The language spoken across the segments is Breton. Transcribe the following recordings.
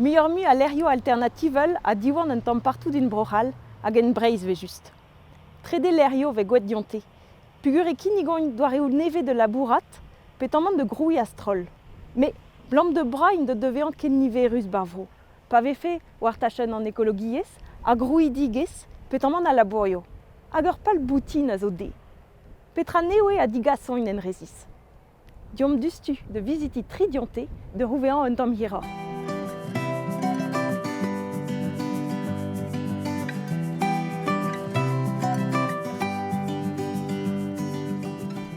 Muioc'h-mui a lec'hioù alternativel a diwan un tamm partout en Bro-C'hall hag en Breizh 'vel-just. Trede lec'hioù 'vez gwelet dionte. Peogwir e kinnigont doareoù nevez da labourat petamant da grouiñ a-stroll. Met 'blam da bra int da vezañ ken niverus 'bar vro. Pa vefe war tachenn an ekologiezh, ar grouidigezh petamant al labourioù. Hag ur pal boutin a zo dezhe. Petra nevez a digasont en resis? Deomp diouzhtu da vizitiñ tri dionte da c'houvezañ un tamm hiroc'h.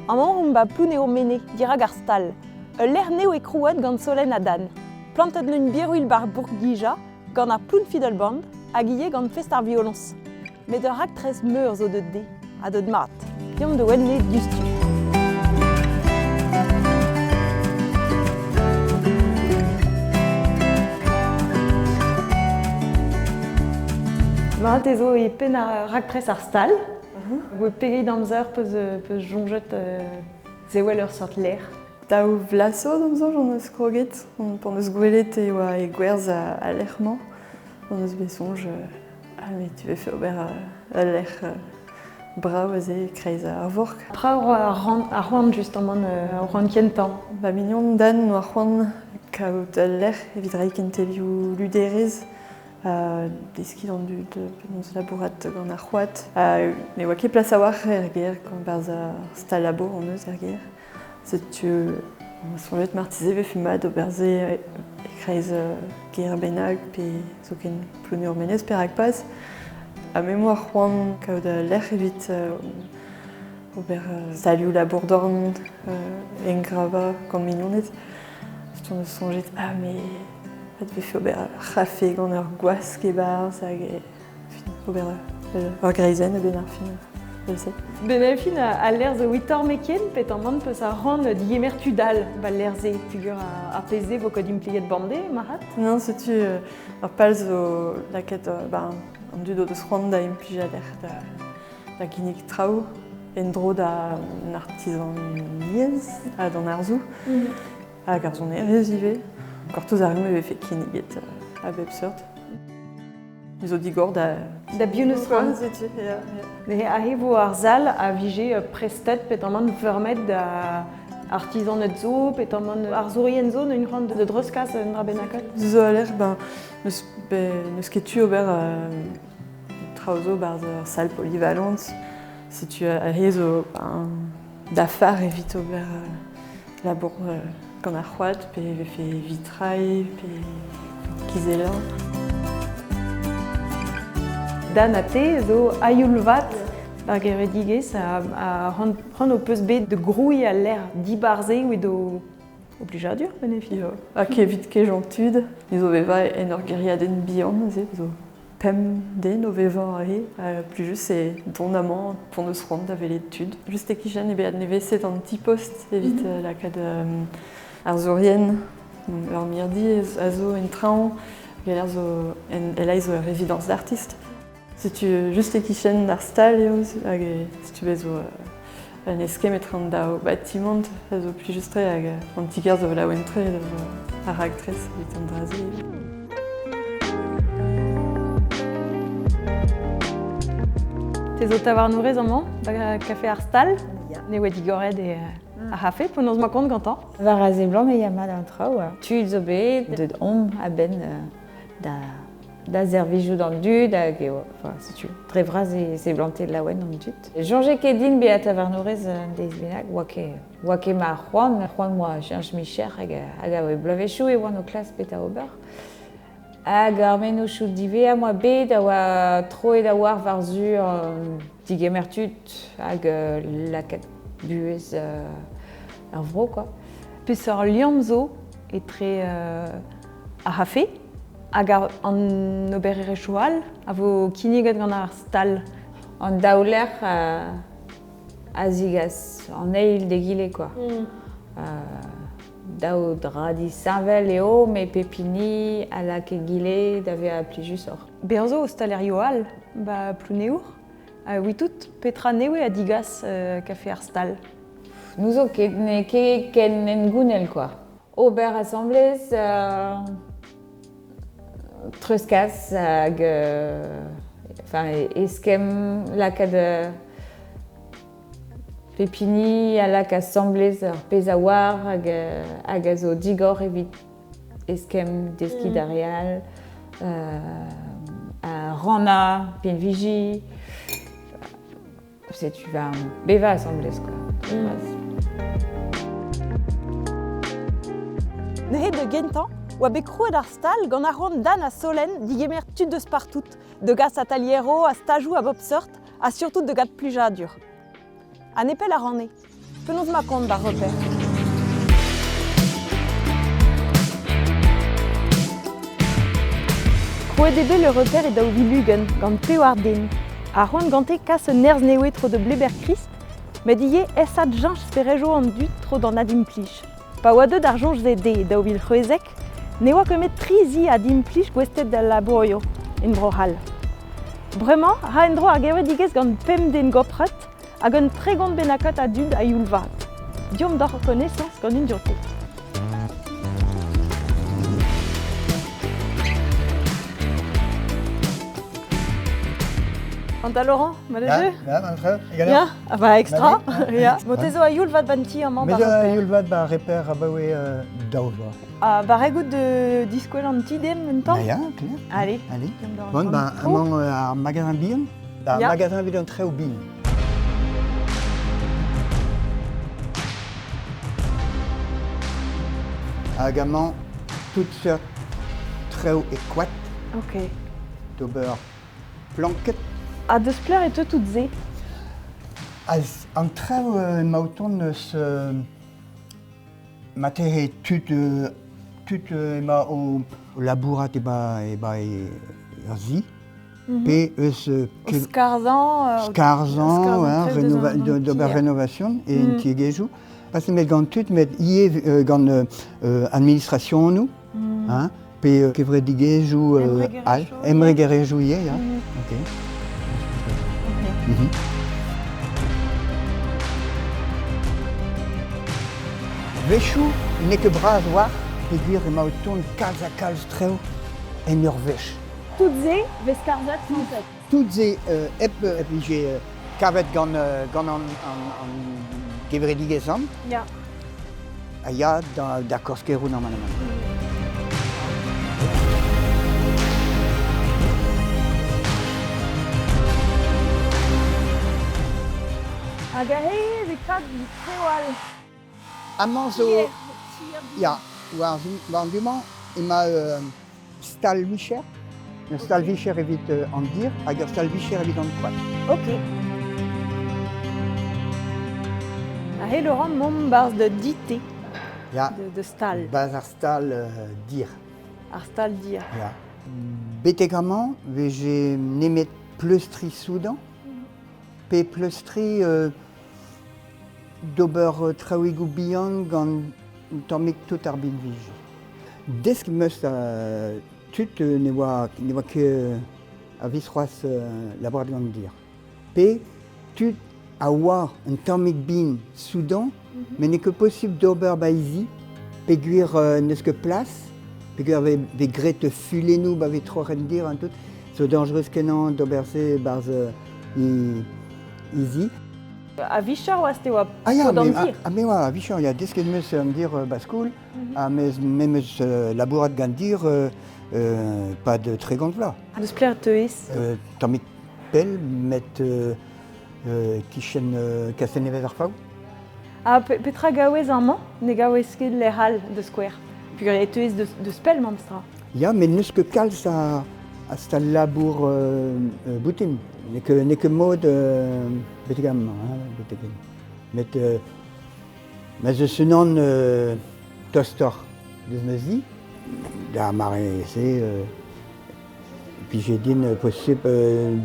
Amañ omp 'ba Plouneour-Menez, dirak ar stal. Ul lec'h nevez krouet gant Solenn ha Dan. Plantet 'neuint birvilh 'bar bourk dija, gant ar Ploun Fiddle Band hag ivez gant fest ar violoñs. Met ur raktres meur zo deuet dezhe, ha deuet mat. Deomp da welet diouzhtu. Mat ez zo e penn ar raktres ar stal. Mm Pegeit amzer peus, peus soñjet sevel ur seurt lec'h? Daou vloaz zo d'am soñj hon eus kroget, p'hon eus gwelet e oa e gwerzh al lec'h-mañ, hon eus bet soñj Ah mais tu vefe ober ul lec'h brav aze e-kreiz ar vourk. Tra ar c'hoant justement ar c'hoant kentañ. Va mignon Dan oa c'hoant kaout ul lec'h evit reiñ kentelioù luderezh, deskiñ d'an dud penaos labourat gant ar c'hoad. Ne oa ket plas a-walc'h er gêr gant barzh ar stal-labour hon eus er gêr. Setu soñjet marteze e vefe mat ober se e-kreiz kêr bennak pe zoken Plouneour-Menez perak pas. Ha me 'moa c'hoant kaout ul lec'h evit ober salioù labour-dorn, engravañ gant mignoned. Setu on eus soñjet ah mais mat e vefe ober ur c'hafe gant ur gwask e-barzh hag ober ur greizenn a-benn ar fin evel-se. Benn ar fin al lec'h zo 8 meken petamant peus ar c'hoant digemer tud all ba lec'h-se peogwir ar pezh-se vo ket implijet bemdez marc'had? Non, setu ur pal zo lakaet ben, an dud o deus c'hoant da implij al lec'h da, da ginnig traoù en-dro da an artizaniezh ha d'an arzoù. Mm. Hag ar sonerezh ivez. Gortoz a reomp e vefe kinniget a bep seurt. Zo digor da... Da biv n'eus c'hoant. Setu, ya, ya. Neuze aze vo ar sal a vije prestet petamant feurmet da artizaned zo, petamant arzourien zo, n'eus c'hoant da dreuzkas un dra bennaket? Zo a lec'h, ben, n'eus n'eus ket tu ober traoù zo 'barzh ur sal polyvalente. Setu aze zo ben, dafar evit ober labour gant ar c'hoad pe vefe vitrailh pe kizellañ. Dan ha te zo a-youl vat ar gevredigezh ha c'hoant ho peus bet da grouiñ al lec'h dibar-se evit ho plijadur, benefi. Ha evit kejañ tud, ni zo vevañ en ur gêriadenn bihan neuze, zo pemp den o vevañ aze. Plijus eo dont amañ p'hon eus c'hoant da welet tud. Just e-kichen eo bet adneveset an ti-post evit lakaat arzourien. Ur mirdi a zo en traoñ, gellet zo en zo ur résidence d'artiste. Setu just e-kichen ar stal eo hag setu bez zo un eskemm etre an daou batimant a zo plijus-tre hag an ti-kêr zo laouen-tre ar raktres evit an dra-se. Te zo tavarnourez amañ, da kafe ar stal. Ne oa digoret e ar c'hafe, penaos ma kont gantañ? War a seblant e ya mat an traoù. Tud zo bet, deut omp a-benn da da servijout an dud hag eo, enfin, setu, dre vras e seblante laouen an dud. Soñje ket din bezañ tavarnourez un deiz bennak, oa ket, oa ket ma c'hoant, c'hoant moa cheñch micher hag, hag a oe bloavezhioù e oan o klask petra ober. Hag ar mennozhioù diwezhañ moa bet a oa troet a-walc'h war-zu an digemer tud hag lakaat buhez ar vro, quoi. Peseurt liamm zo etre ar c'hafe hag an obererezhioù all a vo kinniget gant ar stal? An daou lec'h a zigas an eil d'egile quoi. Daou dra disheñvel eo, met pep hini a lak egile da vezañ plijusoc'h. Bezañ zo ostalerioù all 'ba Plouneour. Evit tout, petra nevez a digas kafe ar stal? N'ouzon ket, n'eo ket ken hengounel quoi. Ober asambles, Treuzkas hag enfin, eskemm lakaat pep hini a lak asambles ar pezh a oar hag, hag a zo digor evit eskemm deskiñ d'ar re all, ha rannañ pinviji. Setu va bevañ asambles quoi. Neuze da gentañ oa bet krouet ar stal gant ar c'hoant Dan ha Solen digemer tud deus partout, da gas ataliero ha stajoù a bep seurt ha surtout da gat plijadur. Ha nepell a ranne. Penaos ma kont d'ar reper? Krouet eo bet le reper e 2020 gant pevar den. Ha c'hoant gante kas un nerzh nevez tro da Bleber-Krist, met ivez aesat cheñch sperejoù an dud tro d'an adimplij. Pa oa deuet ar soñj-se dezhe e 2016, ne oa ket met tri zi adimplij gouestlet d'al labourioù en Bro-C'hall. Bremañ 'ra en-dro ar gevredigezh gant pemp den gopret hag un 30 bennaket a dud a-youl vat. Deomp d'hor konesañs gant un dioute. Anta Laurent, ma Ja, ja, entre, Ya, ah bah extra. Ya. Bon, te zo a-youl vat ban ti amañ. Me zo a-youl vat ba reper abaoe daou vloaz. Ah, barrek out de diskwel an ti dem un tamm? Ya, clair. Allez. Allez. Bon, ben, amañ ar magasin bihan. Ar magasin evit an traoù bihan. Hag amañ, tout seurt traoù e koad. Ok. D'ober planket. Ha deus pelec'h e teu tout se? An traoù emañ o tont eus marteze tud tud emañ o labourat eba eba er zi. Pe eus Skarzhañ skarzhañ d'ober rénovation e en tiegezhioù. Pas nemet gant tud, met ivez gant administrationoù, hein, pe kevredigezhioù all, embregerezhioù ivez, ya. Ok. Wechoù n'eo ket bras war peogwir emañ o tont kalz ha kalz traoù en ur wech. Tout se vez skarzhet sañset. Tout se hep vije kavet gant gant an, an, an gevredigezh-an. Ya. A ya da, da Korskeroù normalement. Hag aze e kad traoù all. Amañ zo... Ya, war, war du-mañ emañ stal-vicher. Ur stal-vicher evit an dir hag ur stal-vicher evit an koad. Ok. Aze, Laurent, mont 'barzh da di-te. Ya. De stal. Barzh ar stal dir. Ar stal dir. Ya. Betek amañ 'veze nemet pleustriñ soudañ pe pleustriñ d'ober traoùigoù bihan gant un tammig tout ar binviji. Desk 'm eus tud ne oa ne oa ket a-viskoazh labourat gant dir. Pe tud a oa un tammig bin soudañ, met n'eo ket posubl d'ober 'ba he zi peogwir n'eus ket plas, peogwir vez vez graet fulennoù 'ba vez troc'het dir an tout. Zo dañjerus-kenañ d'ober se 'barzh he he zi. A-vicher oas te oa Ah ya, paotr an me, dir. ah, me oa a-vicher, ya, desket 'm eus an dir ba skol, ha mez me 'm eus labourat gant dir pad 30 vloaz. Deus pelec'h teuez? Tammig pell, met kichen Kastell-Nevez-ar-Faou. Ha petra gaouez amañ? Ne gaouez ket lec'h all, da skouer. Peogwir e teuez deus pell memestra. Ya, met n'eus ket kalz a, a stal labour boutin. N'eo ket, n'eo ket mod betek amañ, hein, betek Met ma 'z eus unan tostoc'h deus ma zi, d'ar mare-se 'pije din posupl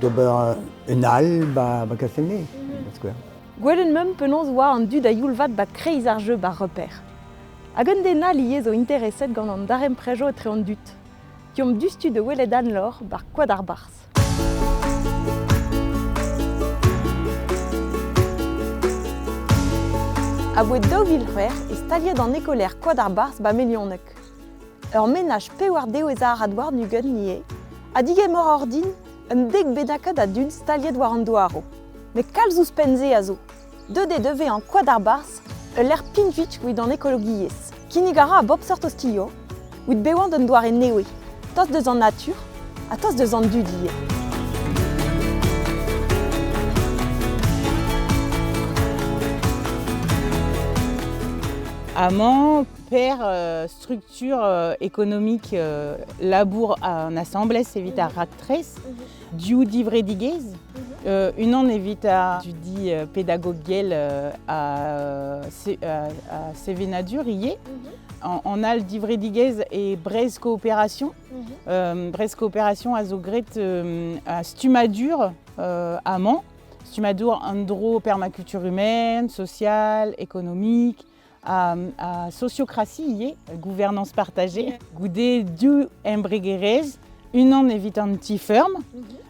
d'ober un all 'ba 'ba Kastell-Nevez, da skouer. Gwelet 'meump penaos 'oa an dud a-youl vat 'ba kreiz ar jeu 'bar reper. Hag un den all ivez zo intereset gant an daremprejoù etre an dud. Deomp diouzhtu da welet Anne-Laure 'bar Koad ar Barzh. Aboe 2006 e staliet an ekolaer Koad ar Barzh 'ba Melioneg. Ur menaj pewar dewezh arat warn-ugent ivez, ha digemer ordin un dek bennaket a dud staliet war an douaroù. Met kalz ouzhpenn-se a zo. Deuet eo da vezañ Koad ar Barzh, ul lec'h pinvik evit an ekologiezh. Kinnig a ra a bep seurt ostilhoù, evit bevañ d'un doare nevez, tost deus an natur ha tost deus an dud ivez. Amañ, per structure économique labour an asambles evit ar raktres, div divredigezh, unan evit ar studi pedagogel ha sevenadur ivez, an all divredigezh e Breizh Coopération. Breizh Coopération a zo graet a stummadur amañ, stummadur an dro permaculture humaine, sociale, économique, ha sociocratie ivez, gouvernance partagée. Goude div embregerezh, unan evit an ti-feurm,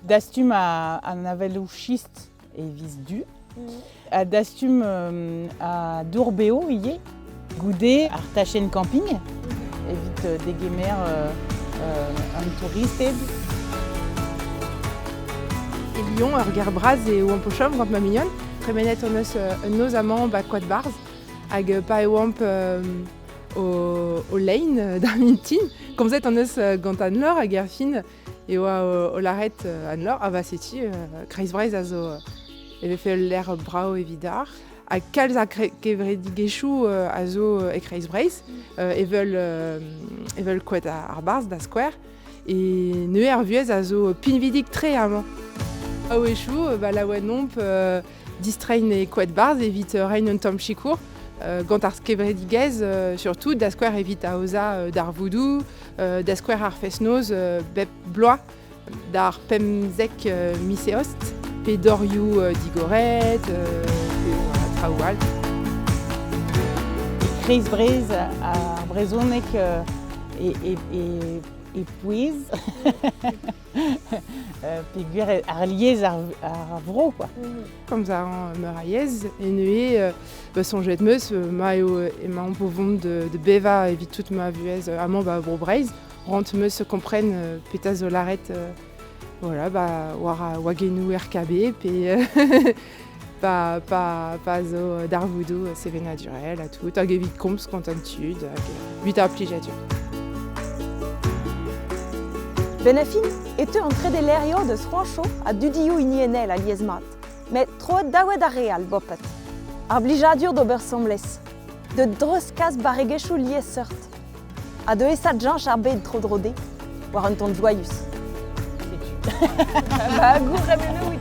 dastum an avaloù chist e viz Du, ha dastum a dour-bev ivez, goude ar tachenn camping, evit degemer an touristed. E Lyon, ur gêr bras eo oamp o chom gant ma mignon. Tremenet hon eus un noz amañ ba Koad Barzh hag pa e oamp o lein d'ar mintin, komzet hon eus gant Anne-Laure hag erfin e oa o lâret Anne-Laure, ah bah setu, Kreiz-Breizh a zo e vefe ul lec'h brav evit ar. Ha kalz a kevredigezhioù a zo e Kreiz-Breizh, evel, evel Koad ar Barzh da skouer. E neuze ar vuhez a zo pinvidik-tre amañ. A-wechoù, ba laouen omp distreiñ e Koad Barzh evit reiñ un tamm sikour gant ar kevredigezh, surtout da skouer evit aozañ darvoudoù, da skouer ar fest-noz bep bloaz d'ar 15 miz Eost, pe dorioù digoret, pe traoù all. E Kreiz-Breizh ar brezhoneg e pouez peogwir ar liez ar vro quoi. Komz a ran meur a yezh e neuze ba soñjet 'meus ma eo emaomp o vont de bevañ evit tout ma vuhez amañ ba Bro Breizh rent 'meus kompren petra zo lâret voilà ba war wagennoù RKB pe pa, pa, pa zo darvoudoù sevenadurel ha tout hag evit komz gant an tud hag evit ar plijadur. Benn ar fin e teu an trede levrioù deus c'hoanchoù ha dudioù hiniennel alies-mat, met troet daouet ar re all boped. Ar blijadur d'ober 'sambles, da dreuzkas barregezhioù liesseurt, ha da esa cheñch ar bed tro-dro dezhe, war un ton joaius. Setu. Ba gourc'hemennoù.